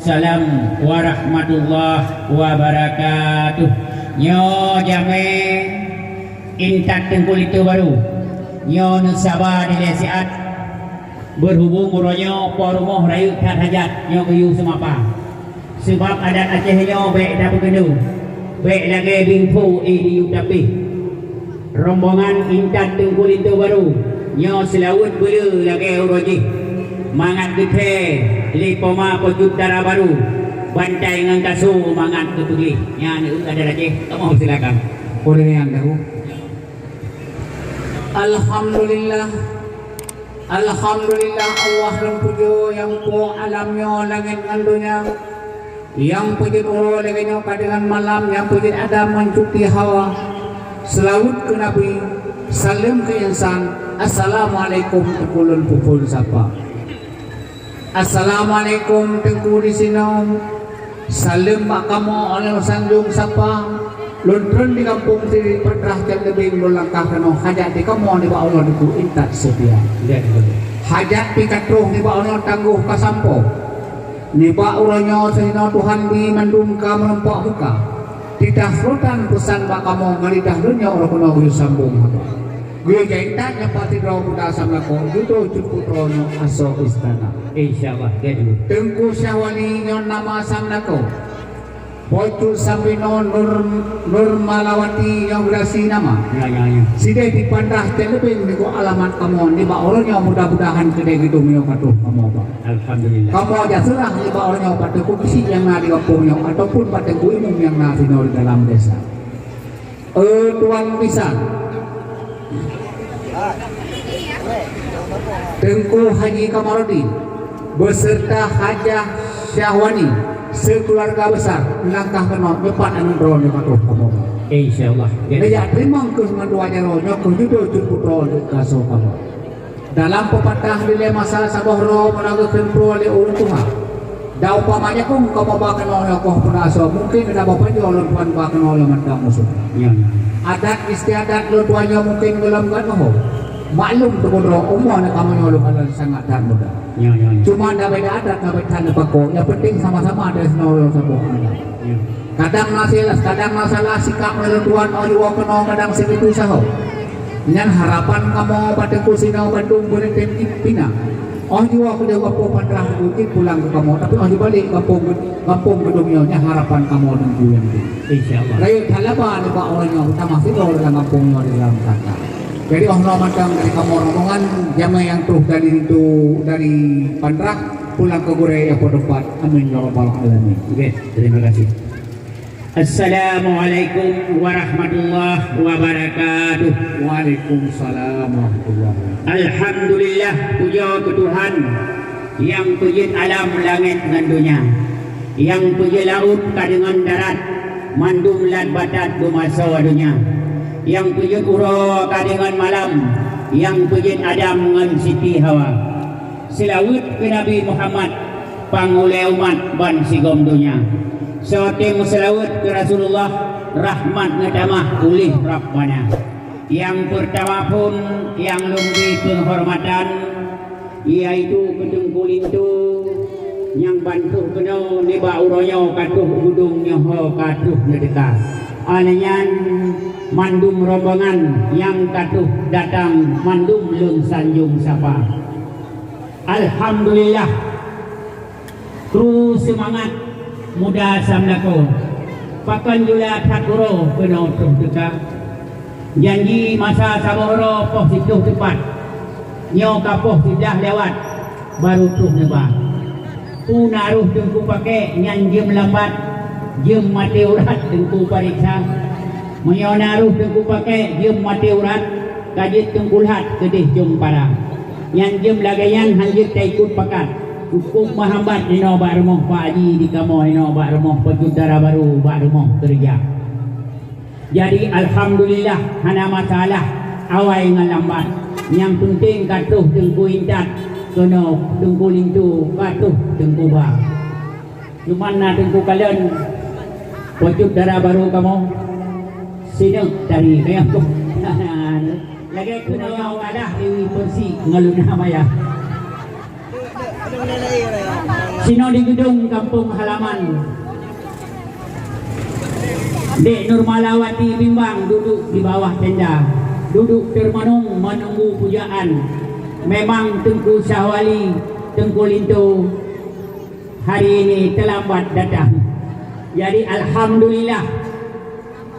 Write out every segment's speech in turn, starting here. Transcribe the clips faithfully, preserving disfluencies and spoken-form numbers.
Salam warahmatullahi wabarakatuh. Nyoe jamé intat Teungku Linto Barô. Nyoe neusaba dilèe siat. Beuhubong uroe nyoe po rumoh rayeuk that hajat nyoe geuyue seumapa. Seubab adat Aceh nyoe bèk tapeukeunoe, bèk lagèe bingpho éh diyue tapéh. Rombongan intat Teungku Linto Barô nyoe seulaweuet beuleu lagèe uroe jih. Mangat geuthèe lé poma peujeuet dara barô, bantai ngon kaso mangat geupeugléh. Nyan adat Aceh. Kamoe silakan. Ureueng nyang tahu. Alhamdulillah. Alhamdulillah, Allah lôn pujoe nyang po alam nyoe langèt ngon donya. Nyang peujeuet uroe lagèe nyoe ka deungon malam, nyang peujeuet Adam ngon Siti Hawa. Seulaweuet keu Nabi, saleuem keu insan. Assalamualaikum, Teungku lôn peuphon sapa. Assalamualaikum Teungku di sinoe. Saleuem bak kamoe óh lheueh sanjong sapa. Lôn treun di gampông Sri Padrah Cot Leubeng lôn langkah keunoe hajat di kamoe nibak uroe Teungku intat seutia. Hajat pih ka troh nibak uroe tanggoh ka sampoe. Nibak uroe nyoe sinoe Tuhan bi mandum ka meurumpok buka. Titah seulotan peusan bak kamoe ngon lidah lôn nyoe uroe keunoe geuyue sambong haba. Geuyue jak intat nyoe pat sidroe buta asam lakoe, judo cut putroe nyoe asoe istana. Insya Allah, jadi. Teungku Syahwali nyoe nama asam lakoe. Boh Cut Sambinoe Nur, Nur Malawati nyoe geurasi nama. Ya, ya, ya. Sideh di Padrah Cot Leubeng nibak alamat kamoe, nibak uroe nyoe mudah-mudahan keudè geudong nyoe ka troh kamoe ba. Alhamdulillah. Kamoe jak seurah nibak uroe nyoe bak Teungku Geuchik nyang na di gampông nyoe ataupun bak Teungku Imum nyang na sinoe di dalam desa. Eh, tuan bisan, Teungku Haji Kamarudin beserta Hajah Syahwani sekeluarga besar langkah keunoe nyoe pat aneuk droeneuh ka troh kamoe. Insya Allah. Neujak teurimong keuh ngon dua jaroe nyoe keuh judo cut putroe lé keu asoe kamoe. Dalam peupatah dilèe masa saboh droe meunan geukheun proh lé ureueng tuha. Dan umpama nyakong kamoe ba keunoe nyoe koh peue asoe, mungken na boh pajoh lôn tuan ba keunoe lôn mantong musoh. Ya, ya. Adat istiadat lôn tuan nyoe mungken gohlom geuh neuho. Maklum teupeu droe umu aneuk kamoe nyoe lôn kalon sangat that muda. Ya, ya, ya. Cuma dak beda adat ka beda neupakoe, nyang penting sama-sama dari sinoe lôn saboh adat. Ya. Kadang na silas, kadang na salah sikap lôn tuan óh jiwoe keunoe kadang sigitu saho. Nyan harapan kamoe bak Teungku sinoe bandum beureuntém pina. Óh jiwoe keudeh gampông Padrah Teungku cit pulang keu kamoe, tapi óh jibalek gampông, gampông geudong nyoe nyan harapan kamoe Teungku nyang tu. Insya Allah. Rayeuk that laba nibak uroe nyoe, tamah sidroe lam gampông nyoe di dalam kata. Jadi óh noe mantong dari kamoe rombongan jamé nyang troh dari tu, dari Padrah pulang keu gurèe nyang po teumpat. Amin ya rabbal alamin. Oke, terima kasih. Assalamualaikum warahmatullahi wabarakatuh. Waalaikumsalam warahmatullahi wabarakatuh. Alhamdulillah, pujoe keu Tuhan nyang peujeuet alam langèt ngon donya, nyang peujeuet laôt ka deungon darat, mandum lat batat beumasoe donya, nyang peujeuet uroe ka deungon malam, nyang peujeuet Adam ngon Siti Hawa. Seulaweuet keu Nabi Muhammad, pangulèe umat bansigom donya. Soe tém meuseulaweuet keu Rasulullah, rahmat neutamah uléh Rabbana. Nyang peurtama phôn nyang lôn bri peunghormatan, yaitu keu Teungku Linto nyang ban troh keunoe nibak uroe nyoe ka troh geudong nyoe ho ka troh neuteuka. Óh lheueh nyan mandum rombongan nyang ka troh datang mandum lôn sanjong sapa. Alhamdulillah. Kru seumangat muda samlakoe. Pakon jula that uroe keunoe troh teuka. Janji masa saboh uroe poh siploh teupat. Nyoe ka poh siblaih lewat, barô troh neuba. Peue na rôh Teungku pakék nyan jeuem lambat, jeuem maté urat Teungku pareksa. Meunyoe na rôh Teungku pakék jeuem maté urat, ka jeuet Teungku lhat keudeh jong para. Nyan jeuem lagèe nyan han jeuet taikot pakat. Cukôp meuhambat inoe bak rumoh Pak Haji di kamoe inoe bak rumoh Peucut Dara Barô bak rumoh keureuja. Jadi alhamdulillah hana masalah awai ngon lambat. Nyang peunteng ka troh Teungku intat keunoe Teungku Linto ka troh Teungku ba. Cuman na Teungku kalon Peucut Dara Barô kamoe sineuk tari kayang tu. Lagèe keunoe kalah Dewi Persi ngon Luna Maya. Sinoe di gedong kampung halaman. Dek Nurmalawati bimbang duduk di bawah tenda, duduk termenung menunggu pujaan. Memang Teungku Syahwali, Teungku Linto hari ini terlambat datang. Jadi alhamdulillah,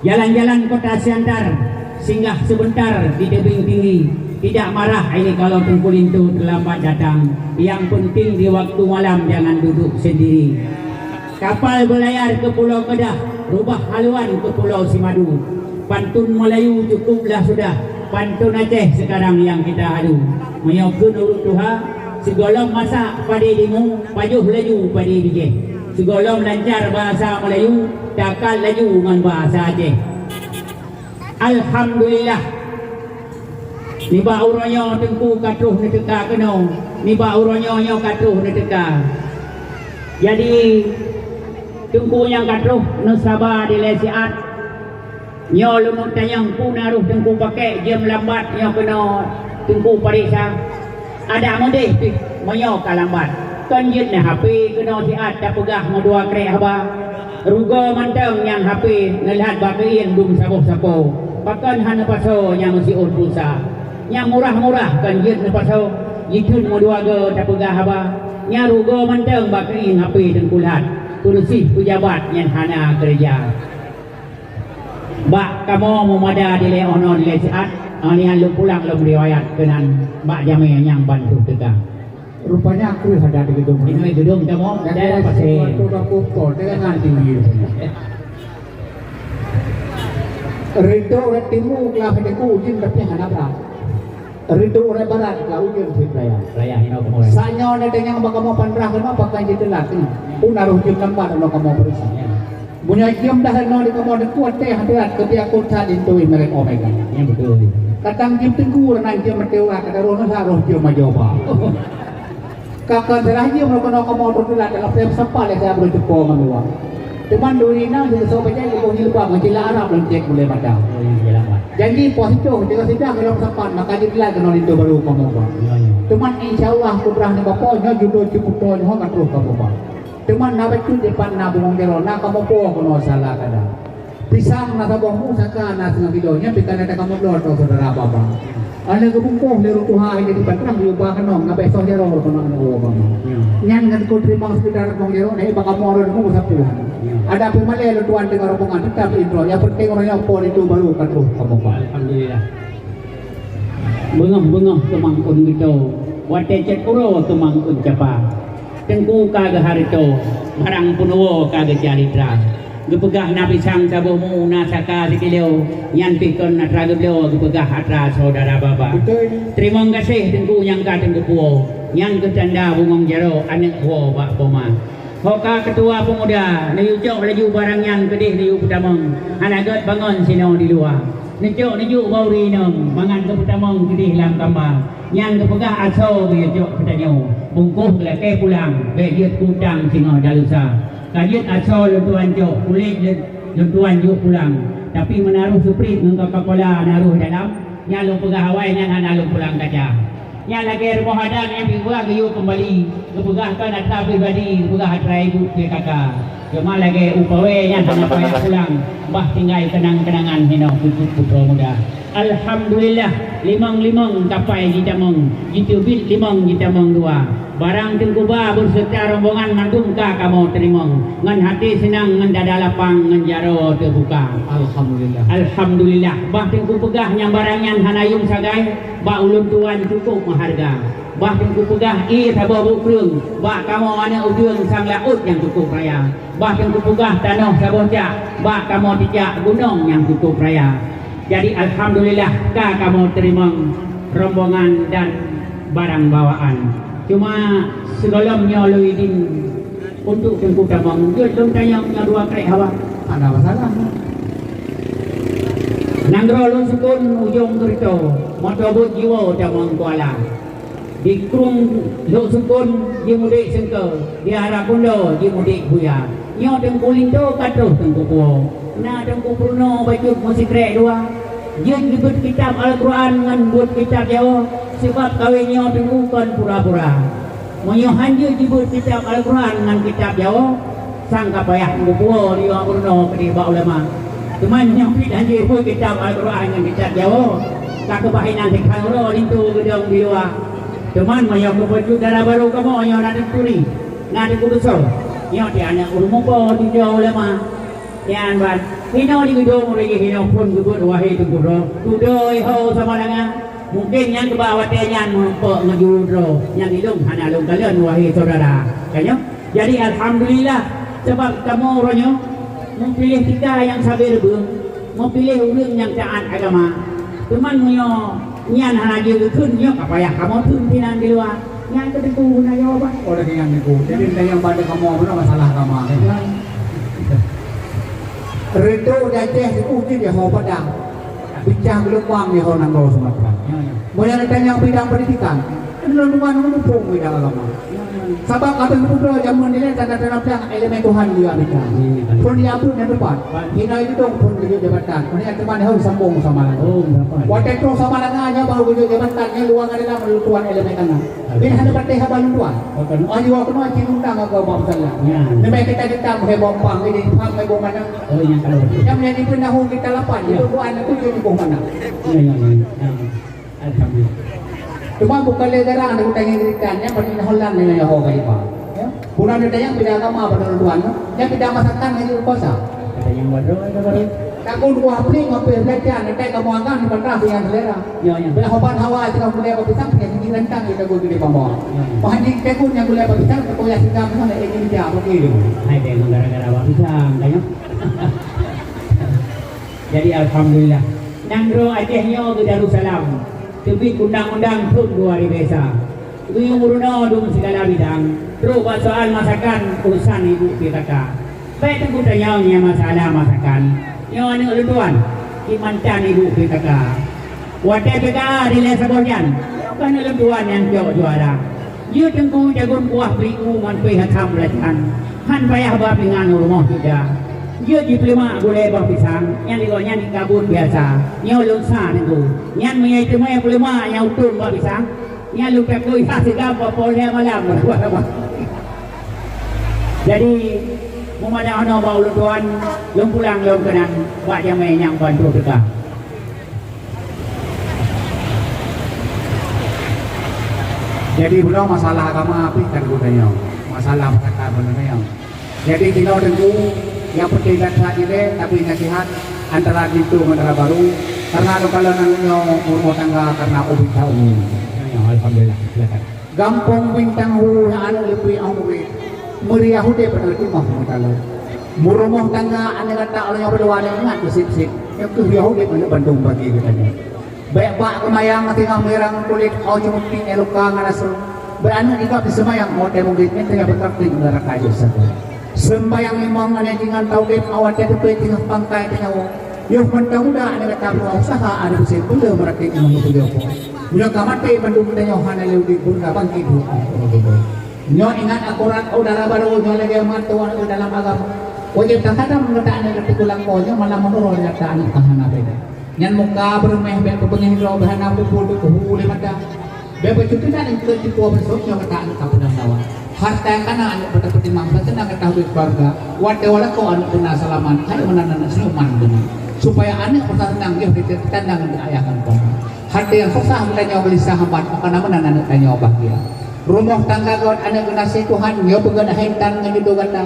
jalan-jalan kota Siantar, singgah sebentar di tebing tinggi. Tidak marah ini kalau Teungku Linto terlambat datang. Yang penting di waktu malam jangan duduk sendiri. Kapal berlayar ke Pulau Kedah, rubah haluan ke Pulau Simadu. Pantun Melayu cukuplah sudah, pantun Aceh sekarang yang kita adu. Meunyoe kheun ureuëng tuha, sigohlom masak padé dimu, pajoh laju padé bijéh. Sigohlom lancar bahasa Melayu, takat laju ngon bahasa Aceh. Alhamdulillah. Nibak uroe nyoe Teungku ka troh neuteuka keunoe, nibak uroe nyoe nyoe ka troh neuteuka. Jadi, Teungku nyang ka troh neusaba dilée siat. Nyoe lôn tanyong peue na roh Teungku pakek jeuem lambat nyoe keunoe Teungku pareksa. Adak meudeh pih meunyoe ka lambat. Kon jeuet na H P keunoe siat tapeugah meudua krek haba. Rugoe mantong nyang H P neulhat bak keuieng dum saboh sapo. Pakon hana pasoe nyang meusiôn pulsa. Nyang murah-murah kon jeuet neupasoe, jikheun meudua goe tapeugah haba. Nyang rugoe mantong bak keuieng H P Teungku lhat. Peureusih peujabat nyang hana keureuja. Bak kamoe meumada dilée 'oh noe dilée siat, 'oh nyan lôn pulang lôn riwayat keunan bak jamé nyang ban troh teuka. Rupanya kreueh adat di gedong. Di gedong kamoe, dan daerah pasé. Waktu dah pukul, tengah tinggi rupanya. Rindu ureuëng timu keula Teungku ujeuen tapi hana brat. Rindu ureuëng barat keula ujeuen fit raya. Raya hino kamoe. Sanyoe na tanyong bak kamoe pandrah keunoe pakon jiteulat ni. Pun harôh jeuet lambat uroe kamoe peuriksa. Ya. Meunyoe jeuem dah inoe di kamoe Teungku watée hadirat keubiak kota di tuwi merek Omega. Ya, betul. Kadang jeuem Teungku reunang jeuem meuteurat, kadang roh neusa roh jeuem majoba. Ka ka salah jeuem roh keunoe kamoe troh teulat, dalam payah sapa lé saya beureutupo ngon luwa. Teuma duri na di soe bajai geuboh jilbab ngon cila Arab lom cek bulée mata. Oh, ya, selamat. Janji poh sicoh tiga sidang dalam sapat, maka jiteulat keunoe linto baru kamoe ba. Ya, ya. Teuma insya Allah kudrah ni Bapak nyoe judul cukup nyoe ka troh kamoe ba. Teuma na bacut dipat na bungong jaroe, na kamoe poh keunoe sala kada. Pisang na saboh mu, saka na seungoh kilo, nyan pih ka na kamoe bloe ateueh syedara baba. Aneuk geubungkôh lé ureuëng tuha hai jadi patrang diubah keunoe, ngabée soh jaroe keunoe aneuk baba. Ya. Nyan ngon ku teurimong seukidar bungong jaroe, na ié bak kamoe ureuëng mu sapeue. Ya. Ada pih malée lôn tuan deungon rombongan, teutap introe. Nyang penting uroe nyoe po linto baru ka troh kamoe ba. Alhamdulillah. Beungoh-beungoh teumang ôn geuto, watée cit uroe teumang ôn capa. Teungku ka geuhareuto, barang peunuwoe ka geucalitra. Geupeugah na pisang saboh mu, na saka sikilo, nyan pih kon atra geubloe geupeugah atra syedara baba. Beutôi. Teurimong gaséh Teungku nyang ka teungku puwoe, nyan keuh tanda bungong jaroe aneuk woe bak poma. Ho ka keutua peumuda, neuyue cok laju barang nyan keudeh neuyue peutamong, hana gét bangon sinoe di luwa. Neucok neujok bak ureuëng inong, mangat geupeutamong keudeh lam kamba. Nyan geupeugah asoe geuyue cok keu tanyoe, bungkôh geulakée pulang, bék jeuet keu utang singoh dalusa. Ka jeuet asoe lôn tuan cok, kulét lôn, lôn tuan jok pulang. Tapi meunaroh seupriet ngon Coca-Cola naroh dalam, nyan lôn peugah awai nyan hana lôn pulang kaca. Nyan lagée rumoh adat nyang pih bah geuyue keumbali, geupeugah kon atra pribadi, geupeugah atra ibu P K K. Cuma lagée upawée nyan hana payah pulang, bah tinggai keunang-keunangan hinoe keu putroe muda. Alhamdulillah, limong-limong kapai jitamong, jiteubiet limong jitamong dua. Barang Teungku ba beuseuta rombongan mandum ka kamoe teurimong, ngon haté seunang, ngon dada lapang, ngon jaroe teubuka. Alhamdulillah. Alhamdulillah, bah Teungku peugah nyang barang nyan hana yuem sagai, bak ulôn tuan cukôp meuhareuga. Bah Teungku peugah ié saboh buet kreueng, bak kamoe aneuk udeueng sang laôt nyang cukôp raya. Bah Teungku peugah tanoh saboh cak, bak kamoe teucak gunong nyang cukôp raya. Jadi alhamdulillah ka kamoe teurimong rombongan dan barang bawaan. Cuma sigohlom nyoe lôn idin untuk Teungku tamong, jeuet lôn tanyong nyoe dua krek haba. Hana masalah. Nanggroe lôn sukon ujong keurito, moto beuet jiwoe tamong kuala. Di Krueng Lhoksukon jimudik seungke, di Harakundo jimudik buya. Nyoe Teungku Linto ka troh Teungku Puwoe. Na Teungku Pruno bacut meusikrek dua. Jeuet geubeuet kitab Al-Quran ngon buet kitab Jawoe, sabab kawén nyoe Teungku kon pura-pura. Meunyoe hanjeuet jibeuet kitab Al-Quran ngon kitab Jawoe, sang ka payah meupuwoe lé ureueng peurunoe keudeh bak ulama. Teuma nyoe pih hanjeuet jibeuet kitab Al-Quran ngon kitab Jawoe, ka keubah inan sikhan uroe linto geudong di luwa. Teuma meunyoe keupeujeuet dara barô kamoe nyoe na teuturi, na teupeudusoe, nyoe di aneuk ureueng mupo tujoh ulama. Nyan ban, hinoe di geudong ureueng jih hinoe phon geubeuet wahé teungku droe. Tudoe ho Samalanga. Mungken nyan keubah watée nyan meurumpok ngon juru droe nyang ilong hana lôn kalon wahé syedara. Ka nyoe? Jadi alhamdulillah, sabab kamoe uroe nyoe meupiléh tika nyang sabe reubeueng, meupiléh ureueng nyang taát agama. Teuma meunyoe nyan hana jeuet geukheun, nyoe ka payah kamoe theun sinan di luwa. Nyan keuh teungku guna jawaban. Oh, lagée nyan teungku. Jadi tanyong bak kamoe beuna masalah agama. Ya. Reutôh di Aceh siuh jih di ho Padang. Picah geulumbang di ho nanggroe Sumatera. Ya, ya. Meunyoe tanyong bidang pendidikan, kan lôn tuan muphom bidang agama. Ya, ya. Sabab ka teupeudong jameun nilai tanda-tanda piang elemen Tuhan dia bidang. Ya, ya. Pun dia pun yang depan. Hina itu pun tujuh jabatan. Meunyoe teuma ho sambung sama lagi. Oh, dapat. Watée tu sama lagi hanya baru tujuh jabatan, yang luar adalah menentuan elemen tanah. Bin hana patéh haba lôn tuan. Bukan. Oh, jiwa keunoe cit undang aku bak masalah. Ya. Leubeh kita-kita meuhai bompang, jadi paham meuhai bom mana. Oh, yang kalau. Yang menjadi penahu kita lapan, ya, itu bukan aku jadi bom mana. Ya, ya, ya. Ya. Alhamdulillah. Cuma bukan lé garang ada utang yang cerita, yang paling holan dengan Yahweh kalimah. Ya. Bulan ada yang beda agama pada lôn tuan, yang beda masakan dengan kuasa. Ada yang baru, ada baru. Takun kuah peling, ngapéh belajar, nanti kamu agam di patah dengan selera. Ya, ya. Bila hoban hawa, kita boleh apa pisang, punya gigi rentang, kita gol gede bawah. Ya, ya. Bahan di tekun yang boleh apa pisang, kita boleh singgang, kita nak ini dia, apa gitu. Hai, dengan gara-gara apa pisang, kayaknya. Jadi, alhamdulillah. Nanggroe Aceh nyoe keu Darussalam. Teubiet undang-undang thon dua ribu esa. Geuyue meurunoe dum sigala bidang, trok bak soal masakan urusan ibu P K K. Bék teungku tanyong nyang masalah masakan. Nyoe aneuk lôn tuan, di mantan ibu P K K. Watée P K K dilée saboh jan, nyoe ka aneuk lôn tuan nyang cok juara. Jeuet teungku jagon kuah peuliku ngon pih asam belacan. Han payah ba pingan u rumoh teuga. Jeuet jipeulemak gulée boh pisang, nyan di gobnyan di kabon biasa. Nyoe lôn sa teungku. Nyan meunyoe teumé peulemak nyang utom boh pisang, Nyan lôn takui hah sigam poh lhée malam. Jadi, meumada hana bak ulôn tuan, lôn pulang lôn keunan bak jamé nyang ban troh teuka. Jadi, bunoe masalah agama pih ka geutanyoe. Masalah peukataan pih geutanyoe. Jadi, jinoe teungku, nyang peunteng that-that ilée, tapi nasihat antara linto ngon dara barô, karna lôn kalon aneuk nyoe meurumoh tangga karna ubit that umu. Ya, alhamdulillah, silakan. Gampông Bintang Hu, aneuk leupie 'oh murit, meuriah udeb aneuk timoh meutalon. Meurumoh tangga aneuk gata uroe nyoe beudua, aneuk ingat keu seb-seb, nyoe keuh riah udeb aneuk bandum bagi geutanyoe. Bék bak keumayang singoh mirang kulét, 'oh cumuti nyang luka ngon asoe. Bék aneuk jikab diseumayang 'oh tée mugrét, nyan teungoh beukaklik neuraka jeuet sagoe. Seumbayang limong aneuk jingan taudeb awai tée teupeu teungoh pangkai teungoh woe. Yoh mantong muda aneuk gata buka useuha aneuk seb peuleueh meuratéb ngon meutujoh po. Meunyoe ka maté bandum geutanyoe hana lé udeb, beuna bangkét duek. Nyoe ingat akurat, oh dara barô, nyoe lagée meuatoe dalam agama. Wajéb tasadam gata aneuk gata keu lakoe nyoe malam meunurot gata aneuk ka hana beda. Nyan muka beureumeh bék peubeungéh droe, beuhana peubuet hu lé mata. Bék bacut teunan keu tipu beusôk nyoe gata aneuk ka peudong dawa. Harta kana aneuk beutapeutimang, beuteunang gata udeb keuluwarga. Watée walakoe aneuk beuna seulamat, hai meunan aneuk seunyuman beuna. Supaya aneuk meusaseunang yoh teutanang di ayah ngon po. Hati nyang susah geutanyoe geulisah ban, maka na meunan aneuk tanyoe bahgia. Rumoh tangga geuh aneuk geunaséh Tuhan, nyoe peugét hai tan ngon judo gata.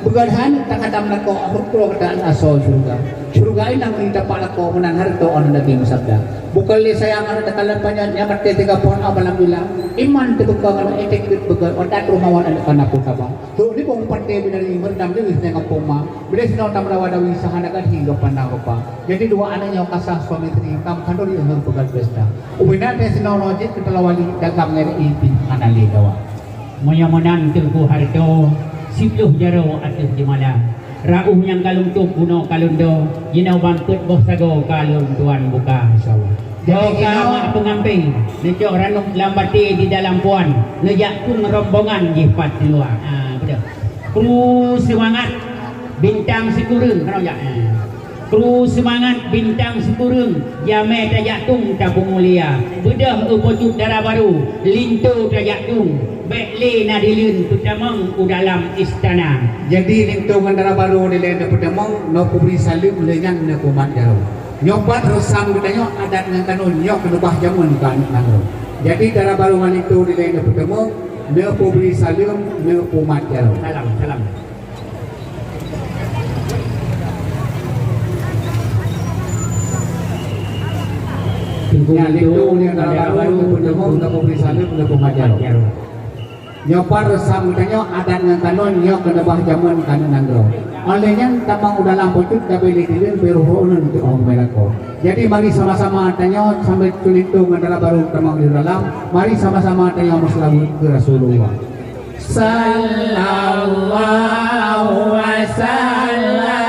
Peugét hai aneuk takadam lakoe, rukroe gata aneuk asoe syeuruga. Syeuruga inong di tapak lakoe meunan hareuta aneuk Nabi meusabda. Bukon lé sayang aneuk takalon panyöt, nyang maté teuga phon alhamdulillah. Iman teubuka ngon etik geupeugét, odat rumawan aneuk kana pun kaba. Trok libong panté binari meurendam deungon singoh poma. Biléh sinoe tameudawa dawi sahana gadhi geuh pandang rupa. Jadi dua aneuk nyoe kasah suami isteri, tam khanduri ngon peugét pesta. Ubena teh sinoe nyoe jeuet keu talawali dagang ngon ipi hana lé dawa. Meunyoe meunan teungku hareuto, siplôh jaroe ateueh jeumala. Rauh nyang ka lôn tôb bunoe ka lôn do, jinoe bangkeut boh sagoe ka lôn tuan buka, insyaallah. Jadi, boh ka mak peunganté, neucok ranub lam batée di dalam puan, neujak kheun rombongan jih pat luwa. Ah, beutôi. Kru seumangat, bintang sikureueng, keunoe jak. Ah. Bru seumangat bintang sikureueng, jamé tajak tueng tapeumulia. Beudôh eu Po Cut dara barô, linto tajak tueng, bék lé na dileuen peutamong u dalam istana. Jadi linto ngon dara barô dilèe neupeutamong, neupeubri saleuem lé nyan neupeumat jaroe. Nyoe pat reusam geutanyoe adat ngon kanun nyoe keuneubah jameun keu aneuk nanggroe. Jadi dara barô ngon linto dilèe neupeutamong, neupeubri saleuem, neupeumat jaroe. Salam, salam. Nyan linto nyoe dara barô neupeutamong, neupeumat jaroe. Nyoe pat reusam geutanyoe adat ngon kanun nyoe keuneubah jameun keu aneuk nanggroe. Óh lheueh nyan tamong u dalam Po Cut tabé lé dileuen beuroh uneun teuh óh meulakoe. Jadi mari sama-sama tanyoe sambil linto ngon dara barô tamong di dalam, mari sama-sama tanyoe meuseulaweuet keu Rasulullah. Sallallahu wasallam.